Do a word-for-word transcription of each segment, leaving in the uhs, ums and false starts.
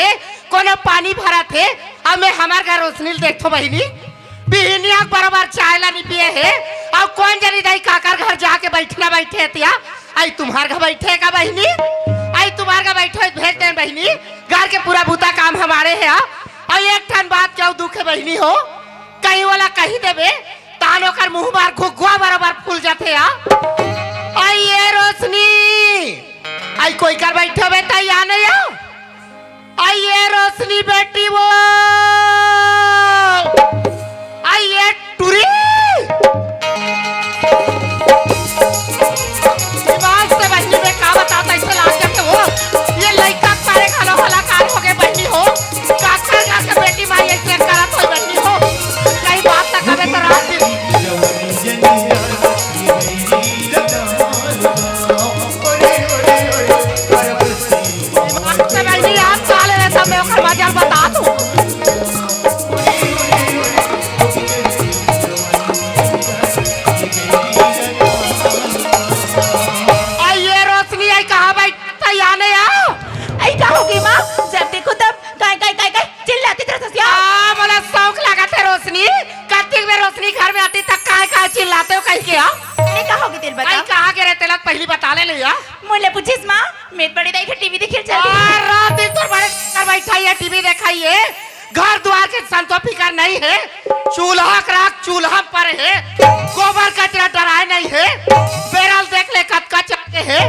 हे, कोनो पानी भरत हे, अउ मैं हमर घर रोशनी ल देखथों बहिनी, बिहिनिया के बरोबर चाय ला नी पिए हे, अउ कोन जनी दाई काकर घर जाके बइठना बइठे हे तिया, अई तुम्हर घर बइठे हे का बहिनी? अई तुम्हर घर बइठे हे, भेज देन बहिनी, घर के पूरा बूता काम हमारे हे, अउ एक ठन बात के अउ दुख हे बहिनी हो, कहीं ओला कहि देबे, तान ओकर मुंह मार घुघुआ बरोबर फूल जाथे या। अई ये रोशनी, अई कोई कर बइठे हवे त या नहीं या? अई ये रोशनी बेटी वो, अई ये टुरी। दिमाग से बहिनी में का बताता, ऐसे लाग जाते हो। ये लइका सारे घलो हलाकान हो गए बहिनी हो। काकर घर के बेटी माई ऐसे करत होई बहिनी हो। कहीं बात तक हमें तो रात दिन। दिमाग से बहिनी आज साले रे सब मैं ओकर मजा बता दूं। अई ये रोशनी अई कहाँ बइठे हस या नहीं या? अई का होगे माँ? जब देखो तब काय, काय, काय, काय चिल्लाती तरह से या। आ, मोला शौक लागत हे रोशनी, कतिक बेर रोशनी घर में आतिस त काय, काय चिल्लाते हो कहिके या। नहीं का होगे तेला बता। अई कहाँ गे रहे तेला पहली बता ले ले या। मोला पूछिस माँ, मैं बड़े दाई के टीवी देखे चल। आ, रात दिन तोर बड़े कर बइठा हे, टीवी देखा हे। घर दुवार के संतो फिकर नहीं हे, चूल्हा के राख चूल्हा पर हे, गोबर कचरा डराय नहीं हे, बेरा ल देख ले कतका चढ़ गे हे,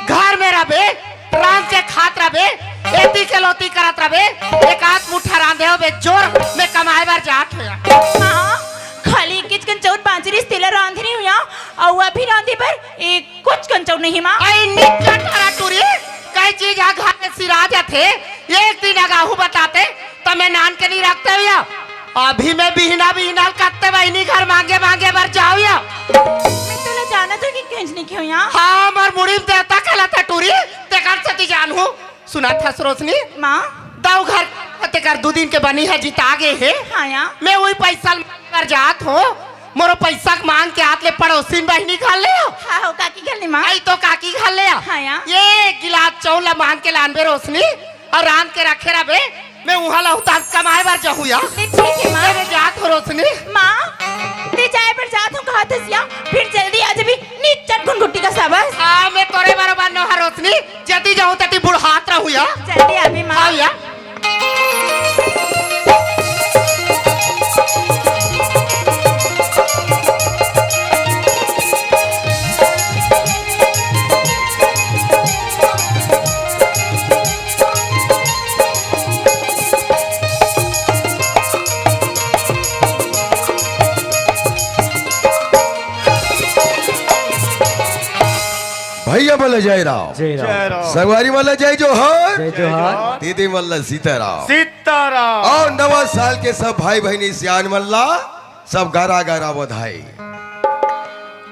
घर में रबे, रांध के खात रबे, एती के लोती करत रबे, एक आध मुठा रांधे होबे जोर में कमाए बर जात होया। हाँ, खाली एक किचकन चाउर बांचे रिहिस तेला रांधे नहीं होया, अउ अभी रांधे बर एक कुछ कंचौ नहीं माँ। अई निकट हरा टूरी, कई चीज हा घर में सिरा जाथे, एक दिन अगाहू बताते, त मैं नान के नहीं रखते हुआ। अभी मैं बिहना बिहना कत्ते बहिनी घर मांगे मांगे बर जाओ या। मैं तोला जानत हो कि कंजनी क्यों या? हाँ, मोर मुड़ी में देवता कहलाथे टूरी, तेकर सेती जानहूँ। सुनत हस रोशनी? माँ। दऊ घर तेकर दू दिन के बनी ह जिता गे हे। हाँ या। मैं वही पैसा ल मांगे बर जात हों। मोरो पैसा के मांग के आत ले पड़ोसिन बहिनी घर ले आओ। हाँ हो, काकी घर ले माँ। अई तो काकी घर ले आओ। हाँ या। ये गिलास चाउर ला मांग के लानबे रोशनी अउ रांध के रखे रबे। मैं उहाँ ला उतार कमाए बर जाहूँ या। नहीं, ठीक हे माँ। मैं जात हों रोशनी। माँ, ते जाए बर जात हों कहत हस या, फिर जल्दी आ जाबे। नी चटकुन गुट्टी का सबस। हाँ, मैं तोरे बरोबर नोहर रोशनी, जती जाहूँ तती बुढ़ात रहूँ या। जल्दी आबे माँ। हाँ या। भैया मन ला जय राम। जय राम। जय राम। संगवारी मन ला जय जोहार। जय जोहार। दीदी मन ला सीताराम। सीताराम। अउ नवा साल के सब भाई बहिनी सियान मन ला, सब गारा गारा बधाई।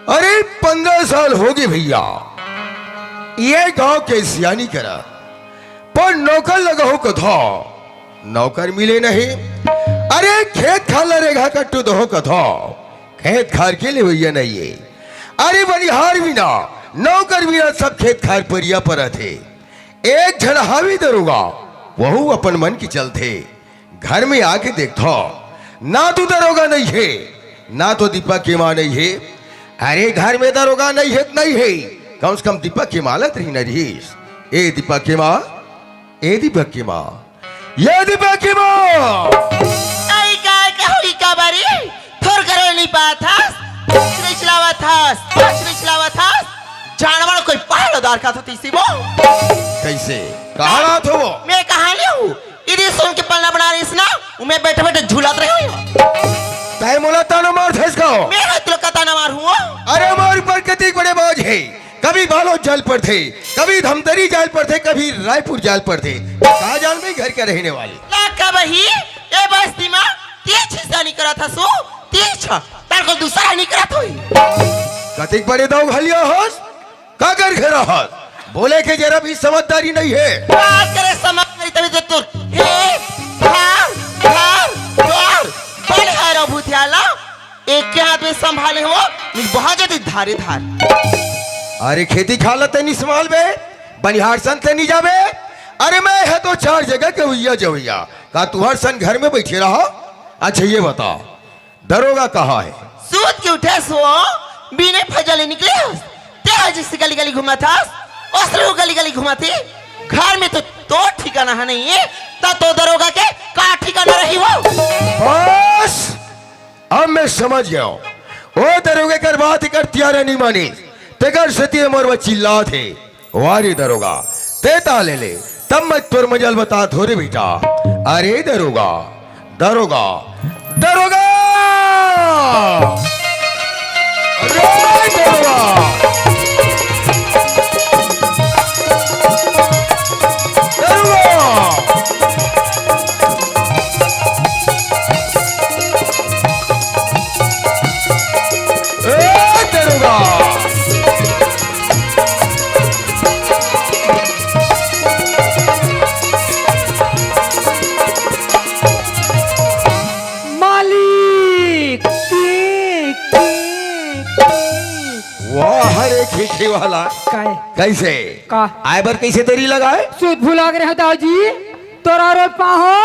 अरे पंद्रह साल होगे भैया, ये गांव के सियानी करा, पर नौकर लगाहूँ कथों, नौकर मिले नहीं। अरे खेत खार ला रेगहा कट्टू दहूँ कथों, खेत खार के लेवइया नहीं हे। अरे बनिहार बिना, नौकर बिना सब खेत खार परिया परत हे। एक झन हावी दरोगा, वहू अपन मन के चलथे। घर में आके देखथों, ना तो दरोगा नहीं हे, ना तो दीपक के माँ नहीं हे। अरे घर में दरोगा नहीं हे त नहीं हे, कम से कम दीपक के माँ ला त रहिना रिहिस। ए दीपक के माँ, ए दीपक के माँ, ये दीपक के माँ। अई काय कहूँ ई काबरी? थोर करो नहीं पात हस, पाछ नहीं चलावत हस, पाछ नहीं चलावत हस। जानवर कोई पहाड़ उधार खात होती सी वो। कैसे? कहाँ रात हो वो? मैं कहाँ ले हूँ? इदी सुन के पलना बना रहिस ना, उमे बैठे बैठे झूलत रहे हो। तय मोला ताना मारथस का? मैं हर तुला का ताना मार हूँ। अरे मोर ऊपर कतिक बड़े बोझ हे, कभी बालोद जाय ल पड़थे, कभी धमतरी जाय ल पड़थे, कभी रायपुर जाय ल पड़थे। का जान भाई घर के रहने वाले। ला का बही, ए बस्ती मा तीछ हिस्सा नहीं करत हसो, तीछ, तार को दूसरा नहीं करत होई। कतिक बड़े दऊ घलिया हस, का कर घेरा हस? बोले के जरा भी समझदारी नहीं हे। बात करे समझदारी तभी तो तू हे, धार, धार, धार, बल है रो भूतियाला। एक के हाथ में संभाले हो, निक बहुत जल्दी धारे धार। अरे खेती खाला ते नहीं संभालबे, बनिहार सन ते नहीं जाबे, अरे मैं है तो चार जगह के उइया जवैया, का तुहर सन घर में बैठे रहा? अच्छा ये बता, दरोगा कहाँ है? सूत के उठे सो, बिने फजले निकले हस। तेरा जिस गली गली घुमा था, ओसरे गली गली घुमा थी। घर में तो तो ठिकाना है नहीं, तो तो दरोगा के का ठिकाना रही हो? बस, अब मैं समझ गया हूँ। ओ दरोगे कर बात कर तियारा नहीं मानी, तेकर सेती मोर वो चिल्लात हे। वाह रे दरोगा, ते ताले ले, तब मैं तोर मजल बता थोरे बेटा। अरे दरोगा, दरोगा, दरोगा! अरे दरोगा! दरोगा! ए दरोगा! मालिक, के, के, के। वाह रे खिड़की वाला। काय? कैसे? का? आए बर कैसे देरी लगाए? सूत भुला के रहे दाऊ जी, तोरा रोज पाहो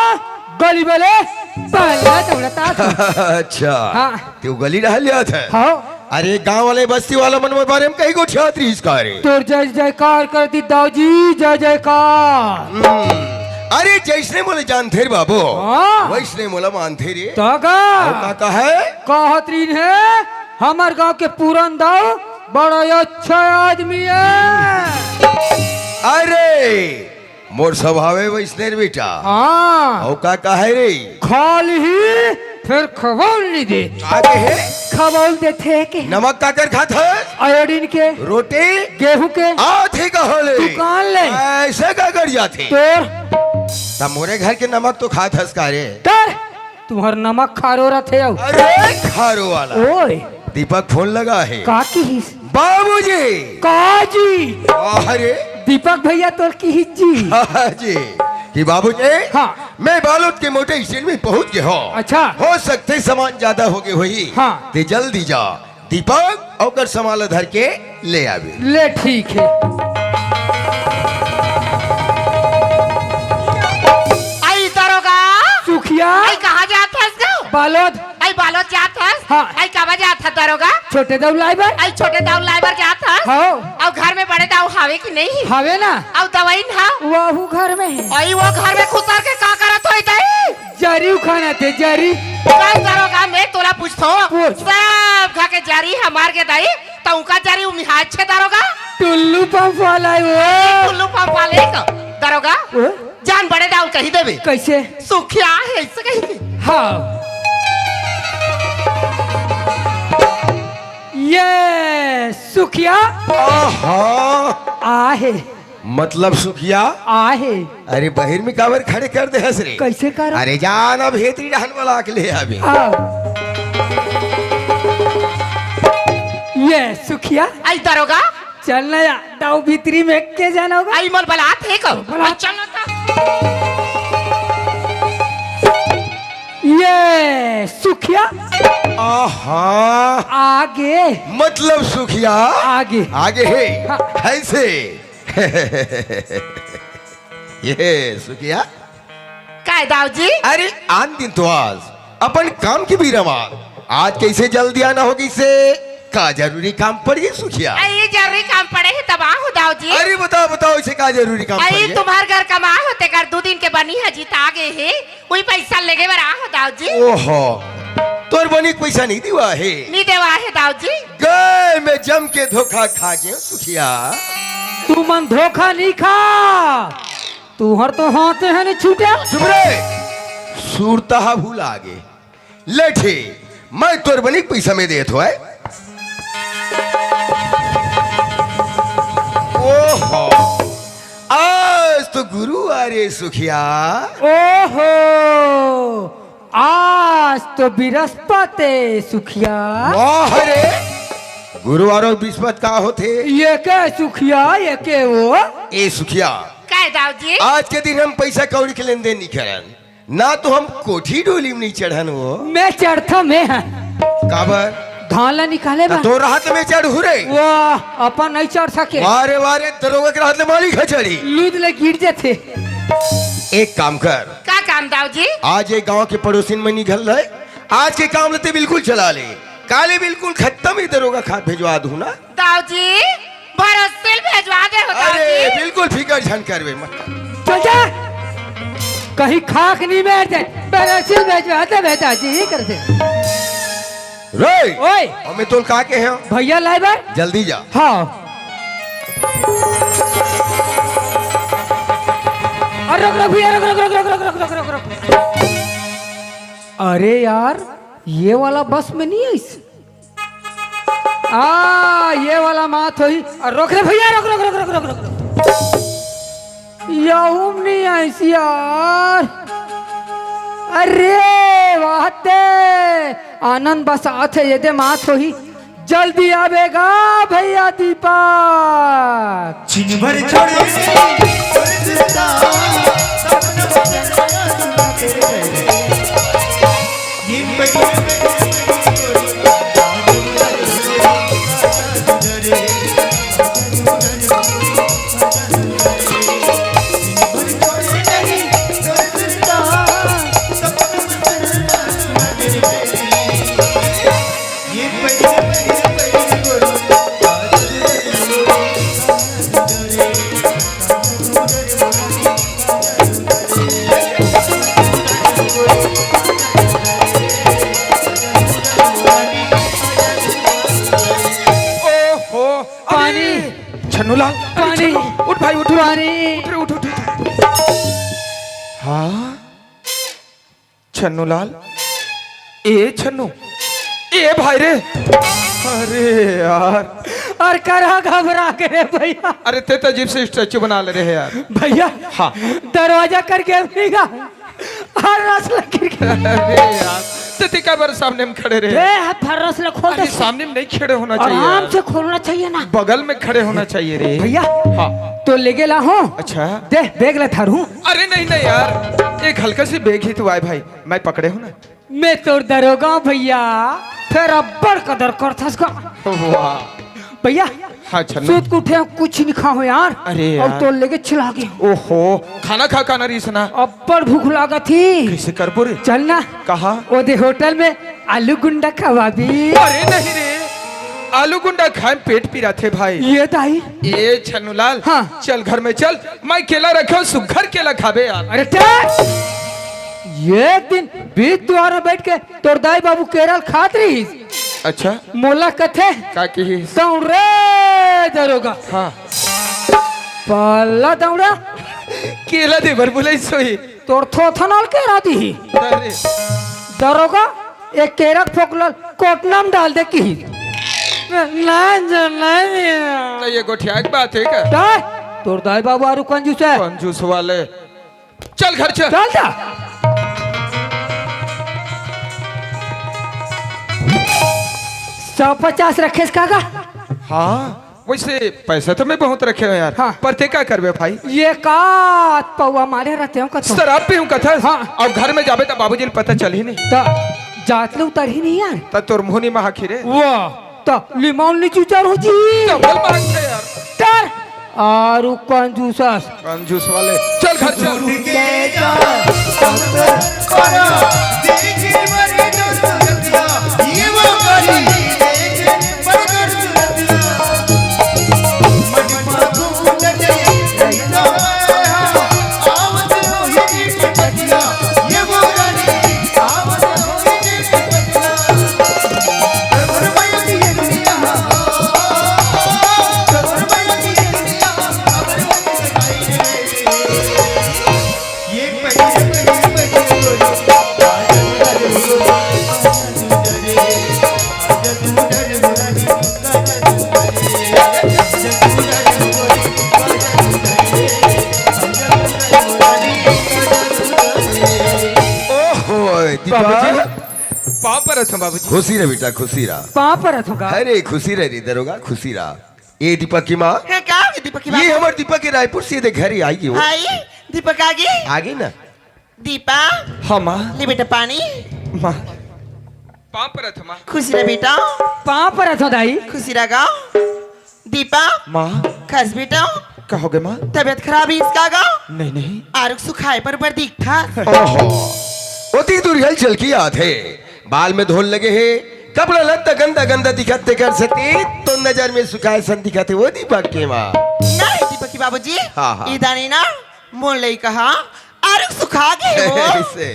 गली बले पहले दौड़ता था। अच्छा। हाँ। तू गली रह लिया था? हाँ। अरे गांव वाले बस्ती वाला मन बारे में कहीं गोठियात रहीस का रे? तोर जय जयकार कर दी दाऊ जी, जय जयकार। हम्म। अरे जैसने मोला जानथे रे बाबू, हाँ। वैसने मोला मानथे रे। तो का? अउ का कहे? कहत रहीन हे, हमर गांव के पूरन दाऊ बड़ा अच्छा आदमी है। अरे मोर स्वभावे वैसने रे बेटा। हाँ। अउ का कहे रे? खा लिही, फेर खवाउल नइ दे। का कहे? खवाउल देथे के। नमक काकर खात हस? आयोडीन के। रोटी? गेहूं के। आथे कहाँ ले? दुकान ले। ऐसे काकर जाथे? तोर। त मोरे घर के नमक तो खात हस का रे? तर, तुहर नमक खारो रथे अउ। अरे खारो वाला। ओए। दीपक फोन लगा हे। का किहिस? बाबूजी। का जी? अरे। दीपक भैया तोर किहिस जी। हाँ जी। कि बाबूजी, हाँ। मैं बालोद के मोटर स्टैंड में पहुंच गया हूँ। अच्छा। हो सकथे सामान ज्यादा हो गे होही। हाँ। ते जल्दी जा, दीपक अउ ओकर सामान ला धर के ले आबे। ले ठीक हे। आई दरोगा। सुखिया। आई कहाँ जात हस गा? बालोद। आई बालोद जात हस? हाँ। आई काबर जात हस दरोगा? छोटे दाऊ लाए बर। आई छोटे दाऊ लाए बर जात हस? हाँ। अउ घर में बड़े दाऊ हावे कि नहीं? हावे ना। अउ दवाई ना? वहू घर में हे। आई वो घर में खुसर के का करत होही तई? जरी उखानत हे, जरी। का दरोगा, मैं तोला पूछथों। पूछ। सब घर के जरी हमार के दाई, त उका जरी उमिहाय छे दरोगा? टुल्लू पंप वाला हे वो। टुल्लू पंप वाले का दरोगा? वो? जान बड़े दाऊ कही देबे। कैसे? सुखिया हे, ऐसे कही दे। हाँ। ये सुखिया। आहा। आहे। मतलब सुखिया? आहे। अरे बहिर में काबर खड़े कर दे हस रे? कैसे कर? अरे जान अब हेतरी डहन वाला के ले आबे। आओ। ये सुखिया। आई दरोगा। चल ना या, दाऊ भीतरी में के जाना होगा? आई मोल बलात हे को? बलात। चल ना ता। ये सुखिया। आहा। आगे। मतलब सुखिया। आगे। आगे हे। हाँ। ऐसे। ये सुखिया। काय दाऊ जी? अरे आन दिन तो आज अपन काम के बीरा मा, आज कैसे जल्दी आना हो गइसे? का जरूरी काम पड़ गे सुखिया? अरे जरूरी काम पड़े हे तब आहो दाऊ जी। अरे बताओ बताओ, इसे का जरूरी काम पड़ गे? तुम्हार घर कमा होते कर दू दिन के बनी हजी त आगे हे, उही पैसा लेगे बर आहो दाऊ जी। ओहो, तोर बनी के पैसा नहीं दिवा हे? नहीं देवा हे दाऊ जी। गए मैं जम के धोखा खा गए सुखिया। तुमन धोखा नहीं खा, तुहर तो हाथे हे नहीं छूटे। चुप रे, सुरता भुला गे। ले ठीक, मैं तोर बनी के पैसा में देत हों। ओहो, आज तो गुरुवार हे सुखिया। ओहो, आज तो बिरस्पत हे सुखिया। वाह रे, गुरुवार अउ बिरस्पत का होथे? ये के सुखिया, ये के वो। ए सुखिया, काय दाऊ जी? आज के दिन हम पैसा कौड़ी के लेन देन नहीं करन, ना तो हम कोठी डोली में नहीं चढ़न वो। मैं चढ़थों मैं हा। काबर? धान ला निकाले त बर। तोर रहत में चढ़हूं रे। वाह, अपन नहीं चढ़ सके। वाह रे वाह रे, दरोगा के रहत ले मालिक ह चढ़ही। लूद ले गिर जथे। एक काम कर। का काम, दाऊ जी? आज ये गांव के पड़ोसिन मन निकल रहे, आज के काम ल ते बिल्कुल चला ले, काले बिल्कुल खत्म ही दरोगा खात भेजवा दूं ना। दाऊ जी, भरोसिल भेजवा दे हो, दाऊ अरे जी। बिल्कुल फिकर झन करबे, मत कर। चल जा, कहीं खाक नहीं बैठ जाए, भरोसिल भेजवा दे बेटा जी, कर दे। रे, ओए। अउ मैं तोल का के हंव? भैया लाए बर। जल्दी जा। हाँ। अरे रुक, रुक भैया, रुक, रुक। अरे यार, ये वाला बस में नहीं आइस। आ, ये वाला मात होही। अरे रुक रे भैया, रुक, रुक। यहूं नहीं आइस यार। अरे वाह ते, आनंद बस आथे, ये दे मात होही। जल्दी आबे गा भैया दीपक। छिन भर छोड़े ओहो, अरे, पानी। छन्नूलाल, अरे पानी। छन्नू, उठ भाई, उठ, उठ। पानी। उठ रे, उठ, उठ, उठ। हाँ? छन्नूलाल, ए छन्नू, ए भाई रे, अरे यार। अरे करा घबरा के रे भैया। अरे ते तो अजीब से स्टैचू बना ले रहे यार। भैया, हाँ। दरवाजा करके अभी का हर रस लग गिर गया। अरे यार, ते, ते का बार सामने में खड़े रहे? ए, हाथ भर रस ले खोल अरे दे। सामने में नहीं खड़े होना चाहिए आराम यार। से खोलना चाहिए ना। बगल में खड़े होना चाहिए रे। भैया, हाँ। तो लेगे ला हो। अच्छा। दे, बैग ले थारू। अरे नहीं, नहीं यार, एक हल्का सी बैग ही तो आए भाई, मैं पकड़े हूँ ना। मैं तोर दरोगा भैया, फिर अब्बड़ कदर करथस का। वाह। भैया, हाँ, छन्नू। सूत के उठे हंव, कुछ नहीं खाए हंव यार। अरे और यार। तो लेगे चिल्ला गए। ओहो, खाना खा का ना रहीस ना। अब्बड़ भूख लागत ही। कैसे करबो रे? चल ना। कहाँ? ओ दे होटल में आलू गुंडा खवाबे। अरे नहीं रे, आलू गुंडा खाए पेट पिराथे भाई। ये दाई। ए छन्नूलाल, हाँ। चल घर में चल, मैं केला रखे हंव, सुग्घर केला खाबे यार। अरे चल। एक दिन बीच दुवार में बैठ के तोर दाई बाबू केरा ल खात रहीस। अच्छा। मोला कथे। का कही? दौड़ रे दरोगा। हाँ। पल्ला दौड़ा। केला दे बर बुलाइस होही। तोर थोथन ल केरा दिही। अरे। दरोगा, एक केरा के फोकला ल कोटना में डाल दे किही। ना, जो नहीं दिया। तो ये गोठिया की बात है का? का? तोर दाई बाबू आरू कंजूस है। कंजूस वाले। चल घर चल। चल जा। सौ पचास रखेस काका? हाँ, वैसे पैसा तो मैं बहुत रखे हंव यार। हाँ। पर ते का करबे भाई? एक आध पौवा मारे रहते हंव कथस। शराब पीहूं कथस? हाँ। अउ घर में जाबे त बाबूजी ल पता चलही नहीं। त जात ले उतरही नहीं यार। त तोर मुंह नहीं महाखी रे। वाह। त लिमाउन ली चुचर हो जी। डबल मांगथे यार। डर। आरू कंजूसस। कंजूस वाले। चल घर चल। ओहो, दीपा। बाबूजी, पाँव परत हंव बाबूजी। खुशी रह बेटा, खुशी रह। पाँव परत हंव गा। अरे खुशी रह रे दरोगा, खुशी रह। ए दीपक की माँ। हे, का हो गे दीपक की माँ? ये हमर दीपक के रायपुर से दे घर ही आई हो। आई, दीपक आ गे? आ गे ना। दीपा। हाँ माँ। ले बेटा पानी। माँ। पाँव परत हंव माँ। खुशी रह बेटा। पाँव परत हंव दाई। खुशी रह गा। दीपा। माँ। खास बेटा। का होगे माँ? तबीयत खराब हे इसका गा? नहीं, नहीं। आरुग सुखाए पर बर दिखथस। ओहो, ओती दुरिहा ले चल के आथे। बाल में धोल लगे हे, कपड़ा लत्ता गंदा गंदा दिखत हे, तेकर सेती तो नजर में सुखाए सन दिखत हे, ओ दीपक के माँ। नहीं दीपक के बाबूजी, हाँ, हाँ। इदानी ना मोर लइका हा आरुग सुखा गे हो। ऐसे।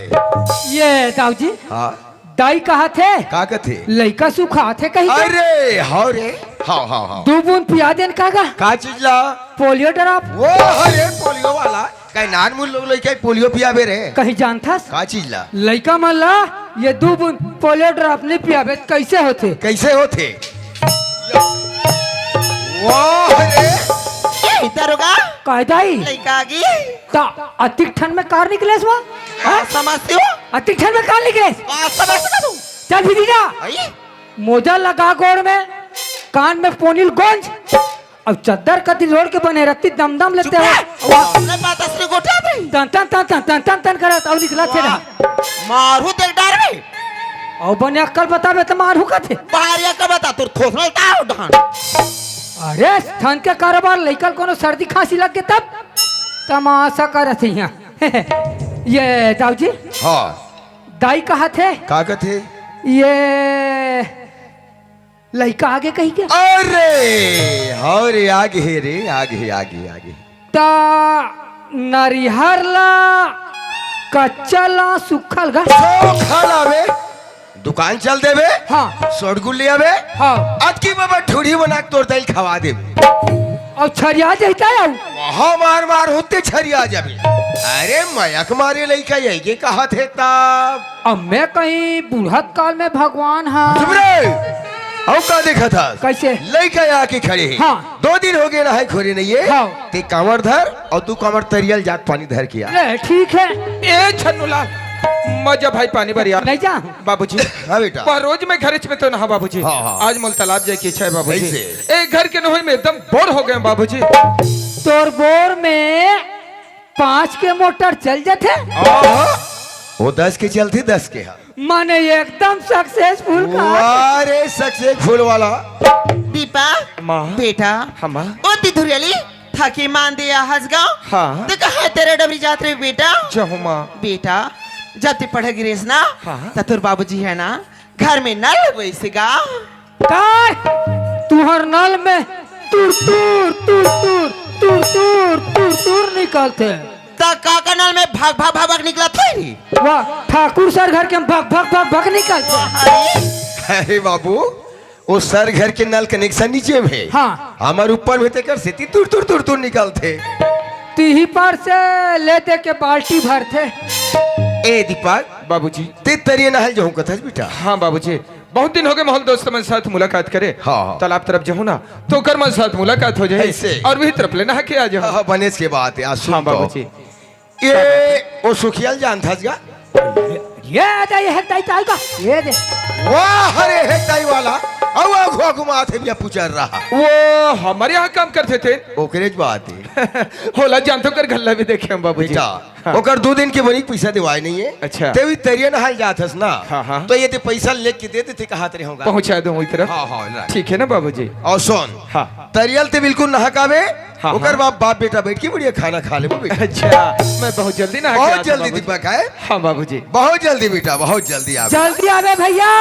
ये दाऊ जी, हाँ। दाई कहाथे? का कथे? लइका सुखाथे कहिके। अरे, हव रे, हव, हव, हव। दू बूंद पिया देन का गा? का चीज ला? Polio drop. ओ, अरे, पोलियो वाला। कहीं नानमुन लोग लइका पोलियो पियाबे रे। कहीं जानथस? का चीज ला? लइका मन ला ये दू बूंद पोलियो ड्रॉप नइ पियाबे त कइसे होथे? कइसे होथे? वाह रे। ए, दरोगा। काय दाई? लइका आगे। त अतिक ठंड में कार निकलेस वा? हाँ, समझते हो? अतिक ठंड में कार निकलेस? हाँ, समझते हो? चल भीतरी जा। आई? मोजा लगा गोड़ में, कान में पोनी ल गोंज, अउ चद्दर कति ल ओढ़ के बने रत्ती दमदम लेते हो। चुप रह। नहीं बात असली गोठा भाई। तन तन तन तन तन तन तन करत अउ निकलत हे ना। मारू तेल डार में। अउ बने अक्कल बताबे त मारू कथे। बाहर या का बता तोर थोसना ताव ढान। अरे, ठंड के कारोबार लइका ल कोनो सर्दी खांसी लग गे तब तमाशा करत हे इहाँ। ये दाऊ जी, हाँ। दाई कहाथे? का कथे? ये लइका आगे कहिके। अरे, हव रे, आगे हे रे, आगे हे, आगे, आगे। त नरिहर ला कच्चा ला सुखल गा? सुखल आवे। दुकान चल देबे। हाँ। सोटगुल ले आबे। हाँ। अतकी बबा ठुड़ी बना के तोर दाई ल खवा देबे। अउ छरिया जहिता अउ। हाँ, मार मार होते छरिया जाबे। अरे, मयक मारे लइका यही के कहाथे तब। अब मैं कहीं बुढ़त काल में भगवान हा। चुप रे। अउ का देखत हस? कइसे? लइका आके खड़े हे। हाँ। दो दिन होगे नहाए खोरे नइ हे। हाँ। ते कांवर धर अउ तू कांवर तरिया ल जात पानी धर के आ। ले, ठीक हे। ए छन्नूलाल, मजा भाई पानी बर यार। नहीं जा। बाबूजी। हाँ बेटा। पर रोज मैं घरेच में तो नहा बाबूजी। हाँ, हाँ। आज मोला तालाब जाए के इच्छा हे बाबूजी। कइसे? ए घर के नोहई में एकदम बोर हो गए बाबूजी। तोर बोर में पाँच के मोटर चल जाथे। आहा, वो दस के चलथे, दस के हा। माने एकदम successful का। वाह रे, successful वाला। दीपा, माँ। बेटा, हाँ, माँ। ओ तिथुरियाली, थाके मान दे आहस गाँव। हाँ। त कहाँ तेरा डबरी जात रे बेटा? जहूँ माँ। बेटा, जब ते पढ़े गिरेस ना, हाँ। त तोर बाबूजी हे ना, घर में नल लगवइसे गा। काय? तुहर नल में तुर तुर, तुर तुर, तुर तुर, तुर तुर निकलथे। त का का नल में भग भग भग भग निकलत हे रे? वाह, ठाकुर सर घर के भग भग भग भग निकलथे। अरे बाबू, ओ सर घर के नल connection नीचे में हे। हाँ। हमर ऊपर में, तेकर सेती तुर तुर तुर तुर निकलथे। तिही पर से ले दे के बाल्टी भरथे। ए दीपक। बाबूजी। ते तरिया नहाय ल जहूँ कथस बेटा। हाँ बाबूजी, बहुत दिन होगे महूँ ल दोस्त मन साथ मुलाकात करे। हाँ, हाँ। तालाब तरफ जहूँ ना, त ओकर मन साथ मुलाकात हो जाही। अइसे। अउ वही तरफ ले नहा के आ जहूँ। हाँ, हाँ, बनेच के बात हे। आ, सुन हाँ, तो। बाबूजी। ए, ओ सुखिया ल जानथस गा? ये दे, ये हेकदाई ताई का, ये दे। वाह, अरे हेकदाई वाला, अउ अघुवा घुमात हे बिया पुचर रहा। वो हमर यहाँ काम करथे ते। ओकरेच बात हे। ओला जानथों, ओकर घर ला भी देखे हँव बाबूजी। बेटा, हाँ। ओकर दू दिन के बनी के पइसा देवाय नइ हे। अच्छा। ते भी तरिया नहाय ल जाथस ना, हाँ, हाँ। त ये ते पइसा ल लेके दे देते, कहात रहे हँव गा। पहुँचा दूँ वही तरफ। हाँ, हाँ, right। ठीक हे ना बाबूजी? अउ सुन, हाँ। तरिया ल ते बिल्कुल नहा के आबे, हाँ, ओकर हाँ। बाद बाप बेटा बइठ के बढ़िया खाना खा लेबो बेटा। अच्छा, मैं बहुत जल्दी नहा के आथँव बाबूजी। बहुत जल्दी दीपक हे। हाँ बाबूजी। बहुत जल्दी बेटा, बहुत जल्दी आबे। जल्दी आबे भइया,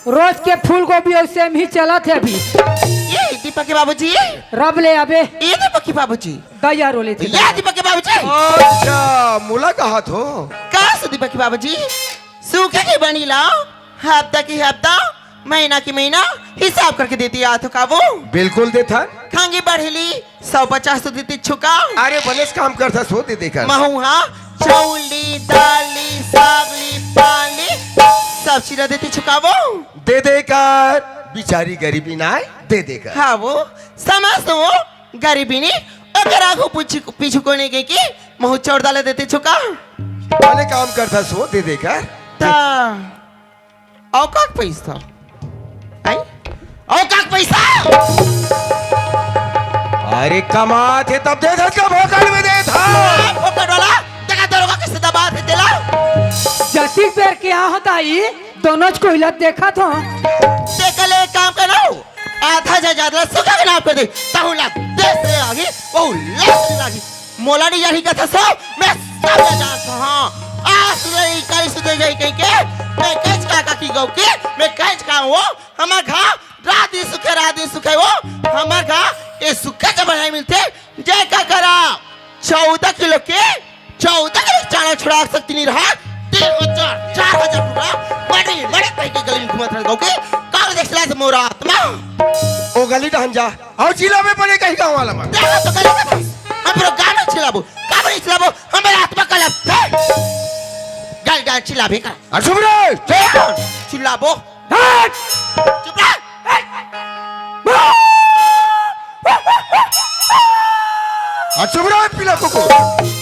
रोज के फूलगोभी अउ सेम ही चलत हे अभी। ए दीपक के बाबूजी। रब ले आबे। ए दीपक के बाबूजी। दया रोले थे। ए दीपक के बाबूजी। अच्छा, मोला कहाथो। का से दीपक के बाबूजी? सूखे के बनी ला, हफ्ता के हफ्ता, महीना के महीना हिसाब करके देते आथो का वो? बिल्कुल देथन। खंगी बढ़ेली, सौ पचास तो देते छुका। अरे बनेच काम करथस, दे दे कर। महूँ हा चाउर ली, दाल ली, साग ली, पान ली, सब चीज देते छुका वो। दे दे कर, बिचारी गरीबी नाय, दे दे कर। हाँ वो, समझ तो वो, गरीबी नी, ओकर आगू पीछू, पीछू कोने के कि महूँ चाउर दाल देते छुका। बने काम करथस, दे दे कर। ता अउ का के पइसा? आई? अउ का के पइसा? अरे कमाथे तब देथस का फोकट में देथस? फोकट वाला, देखा दरोगा कइसे दबाथे तेला? जतिक बेर के यहाँ होता ही, दोनों कोइला देखत हों। तेकर ले एक काम करो, आधा जायदाद ला सुखा के नाम कर दे, तहू ला देश ले आही, वहू लाश ले आही। मोला नहीं जाही कथा सो, मैं सब ला जान सो, हाँ। आज ले कल सुधर जाही कहीं के, मैं कहीं का काकी गौ के, मैं कहीं का वो, हमर घर रात दिन सुखे, रात दिन सुखे वो, हमर घर ये सुखे जब नहीं मिलते, जे का करा, चौदह किलो के, चौदह किलो चाना छुड़ा सकती नहीं रहा। तीन हजार, चार हजार टुकड़ा, मरे, मरे कहीं के गली में घूमत रह गौ के, काल देख सिला से मोरा आत्मा। ओ गली डहन जा, अउ चिल्लाबे पड़े कहीं गाँव वाला मन। देखो तो गली का भैंस, हम पूरा गाँव में चिल्लाबो, का नहीं चिल्लाबो, हमारे आत्मा का लब, हे! गली डहन चिल्लाबे का। अरे चुप रे! चिल्लाबो। हट! चुप रह! हट! अरे चुप रे, पीला कुकुर।